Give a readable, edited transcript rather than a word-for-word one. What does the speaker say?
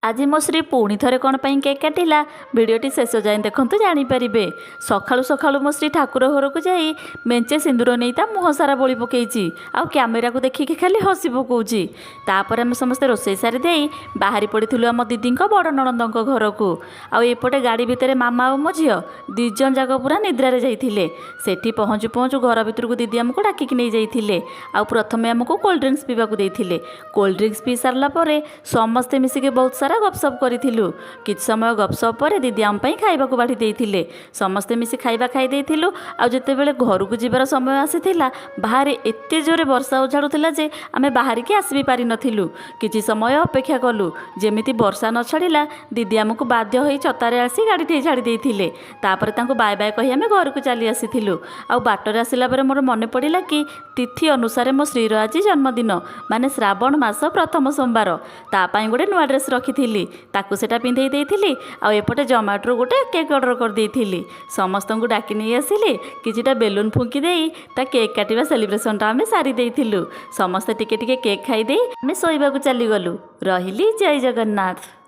ଆଜି ମୋ ଶ୍ରୀ ପୁଣି ଥରେ କ'ଣ ପାଇଁ କେକ୍ କାଟିଲା, ଭିଡ଼ିଓଟି ଶେଷ ଯାଏଁ ଦେଖନ୍ତୁ, ଜାଣିପାରିବେ। ସକାଳୁ ସକାଳୁ ମୋ ଶ୍ରୀ ଠାକୁର ଘରକୁ ଯାଇ ମେଞ୍ଚେ ସିନ୍ଦୁର ନେଇ ତା ମୁହଁ ସାରା ବୋଳି ପକେଇଛି ଆଉ କ୍ୟାମେରାକୁ ଦେଖିକି ଖାଲି ହସି ପକଉଛି। ତାପରେ ଆମେ ସମସ୍ତେ ରୋଷେଇ ସାରି ଦେଇ ବାହାରି ପଡ଼ିଥିଲୁ ଆମ ଦିଦିଙ୍କ ବଡ଼ ନଣନ୍ଦଙ୍କ ଘରକୁ। ଆଉ ଏପଟେ ଗାଡ଼ି ଭିତରେ ମାମା ଆଉ ମୋ ଝିଅ ଦୁଇ ଜଣ ଯାକ ପୁରା ନିଦ୍ରାରେ ଯାଇଥିଲେ। ସେଠି ପହଞ୍ଚୁ ପହଞ୍ଚୁ ଘର ଭିତରକୁ ଦିଦି ଆମକୁ ଡାକିକି ନେଇ ଯାଇଥିଲେ ଆଉ ପ୍ରଥମେ ଆମକୁ କୋଲ୍ଡ ଡ୍ରିଙ୍କସ୍ ପିଇବାକୁ ଦେଇଥିଲେ। କୋଲ୍ଡ ଡ୍ରିଙ୍କସ୍ ପିଇ ସାରିଲା ପରେ ସମସ୍ତେ ମିଶିକି ବହୁତ ସାରା ଗପସପ କରିଥିଲୁ। କିଛି ସମୟ ଗପସପ ପରେ ଦିଦି ଆମ ପାଇଁ ଖାଇବାକୁ ବାଢ଼ି ଦେଇଥିଲେ। ସମସ୍ତେ ମିଶି ଖାଇବା ଖାଇ ଦେଇଥିଲୁ। ଆଉ ଯେତେବେଳେ ଘରକୁ ଯିବାର ସମୟ ଆସିଥିଲା, ବାହାରେ ଏତେ ଜୋରେ ବର୍ଷା ଉଝାଳୁଥିଲା ଯେ ଆମେ ବାହାରିକି ଆସି ବି ପାରିନଥିଲୁ। କିଛି ସମୟ ଅପେକ୍ଷା କଲୁ। ଯେମିତି ବର୍ଷା ନ ଛାଡ଼ିଲା, ଦିଦି ଆମକୁ ବାଧ୍ୟ ହୋଇ ଛତାରେ ଆସି ଗାଡ଼ିଠି ଛାଡ଼ି ଦେଇଥିଲେ। ତାପରେ ତାଙ୍କୁ ବାଏ ବାଏ କହି ଆମେ ଘରକୁ ଚାଲି ଆସିଥିଲୁ। ଆଉ ବାଟରେ ଆସିଲା ପରେ ମୋର ମନେ ପଡ଼ିଲା କି ତିଥି ଅନୁସାରେ ମୋ ଶ୍ରୀର ଆଜି ଜନ୍ମଦିନ, ମାନେ ଶ୍ରାବଣ ମାସ ପ୍ରଥମ ସୋମବାର। ତା ପାଇଁ ଗୋଟେ ନୂଆ ଡ୍ରେସ୍ ରଖିଥିଲି, ତାକୁ ସେଇଟା ପିନ୍ଧେଇ ଦେଇଥିଲି। ଆଉ ଏପଟେ ଜମାଟୋରୁ ଗୋଟେ କେକ୍ ଅର୍ଡ଼ର କରିଦେଇଥିଲି। ସମସ୍ତଙ୍କୁ ଡାକି ନେଇ ଆସିଲି। କିଛିଟା ବେଲୁନ୍ ଫୁଙ୍କି ଦେଇ ତା କେକ୍ କାଟିବା ସେଲିବ୍ରେସନଟା ଆମେ ସାରି ଦେଇଥିଲୁ। ସମସ୍ତେ ଟିକେ ଟିକେ କେକ୍ ଖାଇ ଦେଇ ଆମେ ଶୋଇବାକୁ ଚାଲିଗଲୁ। ରହିଲି, ଜୟ ଜଗନ୍ନାଥ।